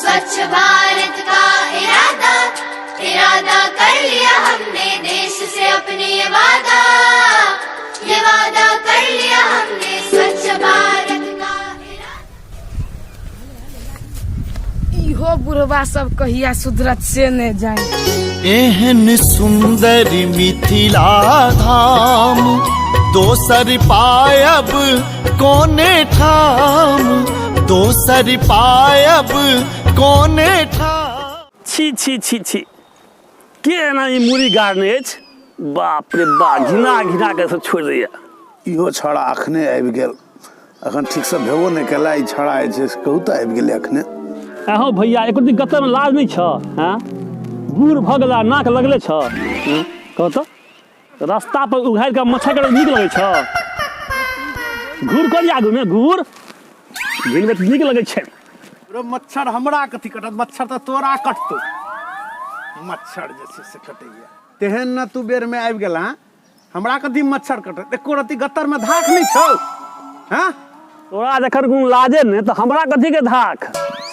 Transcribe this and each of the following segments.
स्वच्छ भारत का इरादा, इरादा कर लिया हमने देश से अपने ये वादा, ये वादा कर लिया हमने स्वच्छ भारत का इरादा। इहो बुढ़वा सब कहिया सुधरत से ने जाए। एहन सुंदर मिथिला धाम दोसर पायब कोने ठाम, दोसर पायब कोने ठाम। छी छी छी छी, के एना ई मूड़ी गाड़ने अछि? बाप रे बा, घिना घिना के सब छोड़ि दैया। इहो छौड़ा अखने आबि गेल, अखन ठीकसँ भेबो नहि केला, ई छौड़ा जे छै से कहू तऽ आबि गेलै अखने। अहो भैया, एको दिन गतरमे लाज नहि छह? हँ, बूढ़ भऽ गेला, नाक लगले छह। हँ, कह तऽ रास्ता पर उघारि कऽ मच्छर कटब नीक लगै छह? घूर करी आगूमे घूर घिनबै तऽ नीक लगै छै। रो मच्छर हमरा कथी कटत, मच्छर तऽ तोरा कटतौ। मच्छर जे छै से कटैया तेहन न तू बेरमे आबि गेला, हमरा कथी मच्छर कटत? एको रत्ती गत्तरमे धाक नहि छौ? हँ, तोरा जखन कोनो लाजे नहि तऽ हमरा कथीके धाक?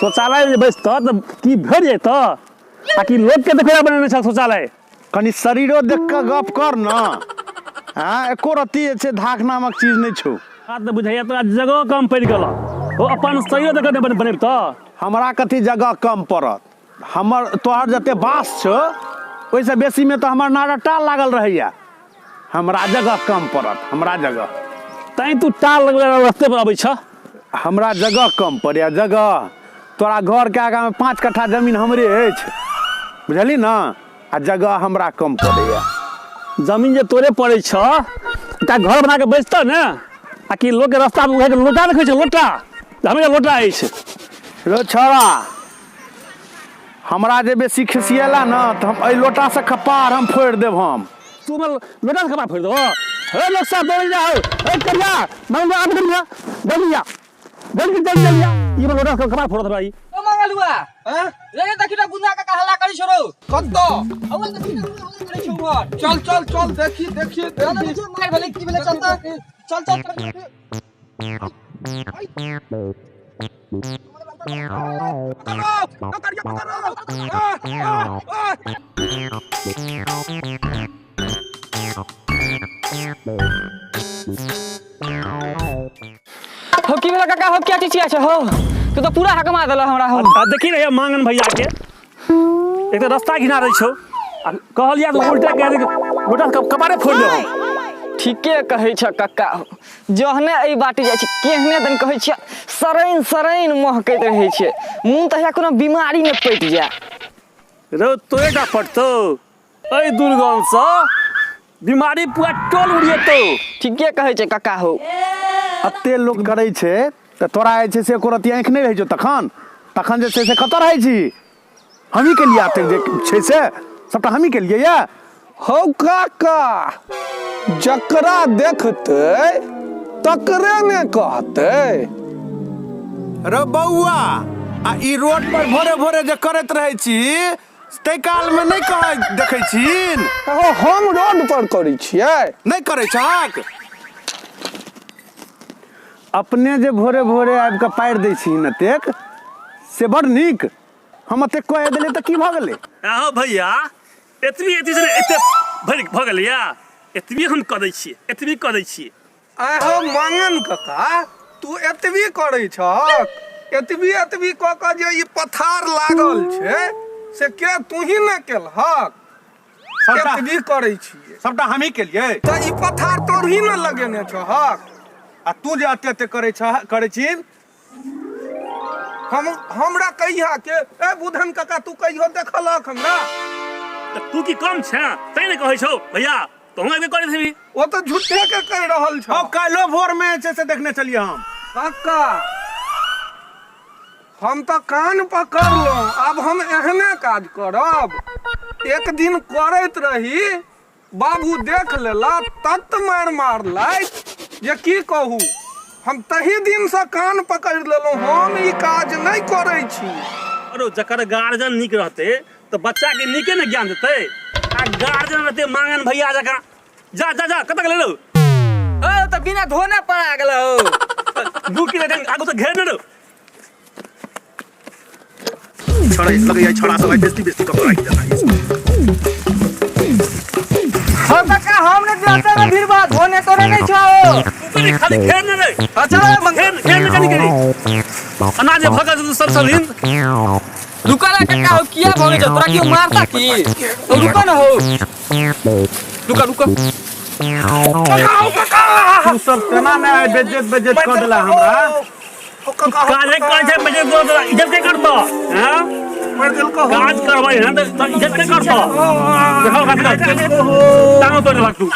शौचालय जे बैसतऽ तऽ की भेट जैतऽ? आ कि लोकके देखै लए बनेने छह शौचालय? कनि शरीरो देख कऽ गप कर न। हँ, एको रत्ती जे छै धाक नामक चीज नहि छौ। बात तऽ बुझाइया तोरा जगह कम पड़ि गेल ओ, अपन शरीरो देख कऽ बनेबतऽ। हमरा कथी जगह कम पड़त? हमर तोहर जते बाँस छौ ओहिसँ बेसीमे तऽ हमर नारा टाल लागल रहैया। हमरा जगह कम पड़त? हमरा जगह तैं तू टाल लगबै रस्ते पर अबै छह। हमरा जगह कम पड़ैया? जगह तोरा घरके आगाँमे 5 कट्ठा जमीन हमरे अछि, बुझलही ने? आ जगह हमरा कम पड़ैया? जमीन जे तोरे पड़ै छह, एकटा घर बना कऽ बैसतह ने, आ कि लोकके रस्तामे उघारि कऽ लोटा देखै छै? लोटा हमरे लोटा अछि। रो छौड़ा, हमरा जे बेसी खिसिएला ने तऽ हम एहि लोटासँ कपार हम फोड़ि देब हम। तू हमर लोटा से कपार फोड़ि देबो? हे लोक सब दौड़ जाओ, हे करिया मंगल आब, करिया जल्दी जा, जल्दी जल्दी जल्दी जा, ई हमर लोटा से कपार फोड़त भाई। ओ मंगलुआ हैं रे, देखी ना गुंजा का हल्ला करी छोड़ो कत्तो? अव्वल देखी ना हल्ला करी छौ उमहर। चल चल चल, देखी देखी चल देखी। चल, मार भले की भेले, चल त चल चल। पकड़ो पकड़ियो पकड़ो। आ, आ, आ। हो की भेला काका? हो क्या चीज छै? हो तू तो पूरा हकमा देला हमरा हो। आ देखी रे मांगन भैया के, एक तऽ रास्ता घिना दै छौ आ कहलिया तऽ उल्टा कह दे, लोटा के कपारे फोड़ि देबो। ठीके कहै छ कक्का हो, जहने एहि बाटे जाइ छी केहने दन कहै छियै सरैन सरैन महकैत रहै छै, मुँह तऽ कोनो बीमारी ने पटि जाय। रौ तोरे टा पटतौ? एहि दुर्गन्धसँ बीमारी पूरा टोल उड़िएतौ। ठीके कहै छै कक्का हो। एते लोक करै छै तऽ तोरा जे छै से एको रत्ती आँखि नहि रहै छौ? तखन तखन जे छै से कतऽ रहै छी? हमही केलियै एतेक जे छै से सबटा हमही केलियै यऽ। हौ काका, जकरा देखतै तकरे ने कहतै। रो बौआ, आ ई रोड पर भोरे भोरे जे करैत रहै छी ताहि कालमे नहि कहै देखै छीन? हौ, हम रोड पर करै छियै? नहि करै छहक? अपने जे भोरे भोरे आबि कऽ पारि दै छीन एतेक से बड़ नीक, हम एतेक कह देलियै तऽ की भऽ गेलै? आहो भैया, एतबी एतबी से एते भरि भऽ गेलैया, एतबी हम कऽ दै छियै, एतबी कऽ दै छियै। आइ हौ मांगन कका, तू एतबी करै छहक? एतबी एतबी कऽ कऽ जे ई पथार लागल छै से के तूही ने केलहक? सबटा एतबी करै छियै। सबटा हमही केलियै? तऽ ई पथार तोरही ने लगेने छहक। आ तू जे एते एते करै छह, करै छीन? हम हमरा कहिया के? ए बुधन काका, तू कहियो देखलक हमरा? तऽ तू की कम छे तैं ने कहै छौ भैया, तोहूँ एबे करैत हेबी। ओ तऽ झूठे के कहि रहल छौ। हँ, काल्हिो भोर मे जे छै से देखने छलियै हम। काका, हम तऽ कान पकड़लहुँ, आब हम एहने काज करब। एक दिन करैत रही, बाबू देख लेला, तत मारि मारलथि जे की कहू। हम तही दिनसँ कान पकड़ि लेलहुँ, हम ई काज नहि करै छी। अरो जकर गार्जियन नीक रहतै तऽ बच्चाके नीके ने ज्ञान देतै, आ गार्जियन रहतै मांगन भैया जकाँ। जा जा जा, कतऽ गेलै रौ? ओ तऽ बिना धोने पड़ा गेल हो। 2 किलो आगू तऽ घेर ने रौ। छोड़ा लगैया छोड़ा सब बेइज्जती बेइज्जती कऽ के राखि देला। हम काका, हम ने जाते में भीड़ बा धोने तोने नहीं छो। कनी खाली घेर ने रे। अच्छा। घेर घेर ने कनी कनी अनाज भगत सब सब हिंद। रुका ना काका हो, किया भगे छो? तोरा कियो मारता की तो रुका ना हो, रुका रुका। तू सब केना ने आइ बेइज्जत बेइज्जत कऽ देला हमरा। काजे करै छै बजे दो इज्जत के करतो हां? काज करबै हन तऽ इज्जत के करतो? देखो काज कर टांगो तोड़ देलक तू।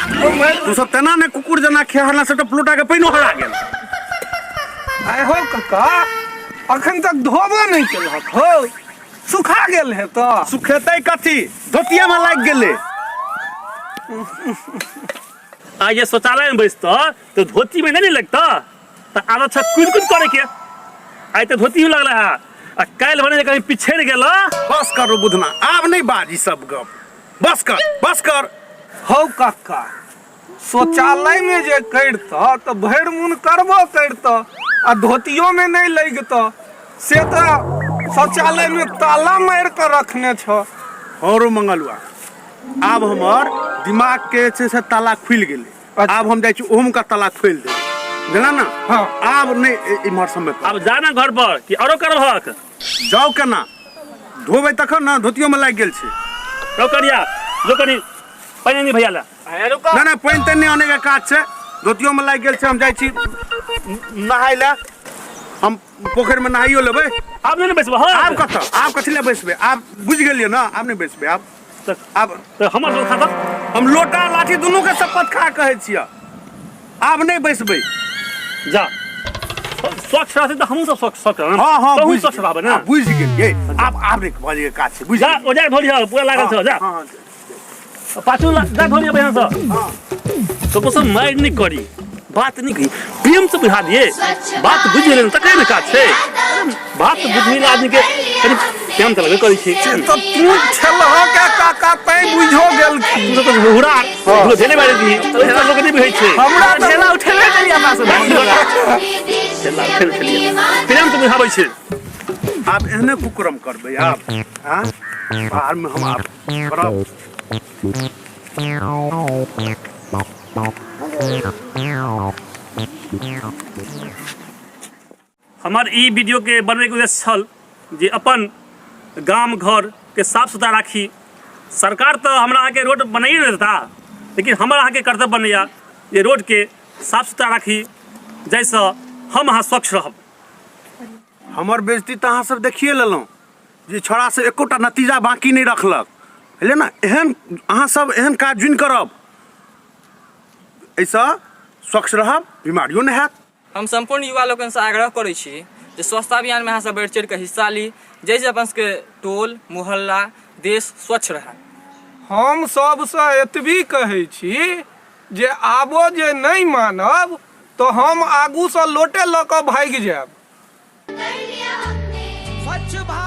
तू सब तेना ने कुकुर जेना खेहरला से तऽ प्लोटा के पानिओ हरा गेल। आइ हो कक्का, अखन तक धोबो नहि केलहक हो, सुखा गेल है तऽ। सुखेतै कथी, धोतिया में लागि गेलै। आ ये शौचालय में बैसतऽ तऽ धोती में नहीं ने लगतऽ, तऽ आदत छै कुद कुद करे के। आइ तऽ धोती में लगल है आ काल्हि भने जे कहीं पिछड़ गेल। बस करू बुधना, आब नहि बाज ई सब गप, बस कर बस कर। हौ कक्का, शौचालय में जे करितऽ तऽ भरि मोन करबो करितऽ आ धोतियो में नहि लगितऽ, से तऽ शौचालय में ताला मारि कऽ रखने छऽ। हरो मंगलुआ, आब हमर दिमाग के छै से ताला खुलि गेलै। आब हम जाइ छी ओहुम का ताला खोलि देबै, बुझला ना? हाँ। आब नहि इम्हर समय पर। आब जा ना घर पर कि औरो करबहक? जाउ केना, धोबै तखन ने, धोतियो में लागि गेल छै। रौ करिया, जो कनी पानि आनि भैया ला। ना ना, पानि तानि नहि आनै के काज छै, धोतियो में लागि गेल छै। हम जाइ छी नहाय लए, हम पोखरि में नहाइयो लेबै। आब नहि ने बैसबहक? आब कतऽ, आब कथी लए बैसबै? आब बुझि गेलियै ने, आब नहि बैसबै आब। तऽ आब तऽ हमर लोग खाता। हम लोटा लाठी दुनू के शपथ खा कहै छियै, आब नहि बैसबै। जा, स्वच्छ रहतै तऽ हमहूँ सब स्वच्छ स्वच्छ रहब। हाँ हाँ, तहूँ बुझि स्वच्छ रहबै ने? आब बुझि गेलियै, आब आब नहि बजै के काज छै, बुझि जा। गेलियै। ओजा धोलिह, पूरा लागल छौ, जा। हाँ, पाछू जा धोलिह बढ़िआँ सँ। ककरो सब मारि नहि करी, बात नहि कही, प्रेम से बुझा दिए। बात बुझि गेलै ने तकरे ने काज छै। बात बुझै लए आदमी के कनि प्रेम तऽ लगबे करै छै। से तऽ तू छलह के काका तैं बुझो गेलखिन। तू सब तऽ हुरा झेले बारे दी, ओहि सब लोक नहि बुझै छै। हमरा तऽ ठेला उठेबे केलियै अपना सब। ठेला उठेबे केलियै, प्रेम से बुझाबै छै। आब एहने कुकरम करबै आब? हाँ, बाहर में हम आब करब। हमर ई वीडियोके बनबैके उद्देश्य छल जे अपन गाम घरके साफ सुथरा राखी। सरकार तऽ हमरा अहाँके रोड बनाइए नहि देता, लेकिन हमर अहाँके कर्तव्य बनैया जे रोडके साफ सुथरा राखी, जाहिसँ हम अहाँ स्वच्छ रहब। हमर बेइज्जती तऽ अहाँ सब देखिए लेलहुँ जे छोड़ा से एकोटा नतीजा बाकी नहि रखलक, बुझलियै ने? एहन अहाँ सब एहन काज जुनि करब, एहिसँ स्वच्छ रहब, बीमारियो नहि हैत। हम सम्पूर्ण युवा लोकनिसँ आग्रह करै छी जे स्वच्छता अभियानमे अहाँ सब बढ़ि चढ़ि कऽ हिस्सा ली, जाहिसँ अपन सबके टोल मोहल्ला देश स्वच्छ रहए। हम सबसँ एतबी कहै छी जे आबो जे नहि मानब तऽ हम आगूसँ लोटे लऽ कऽ भागि जायब। कर लिया हमने। स्वच्छ भारत।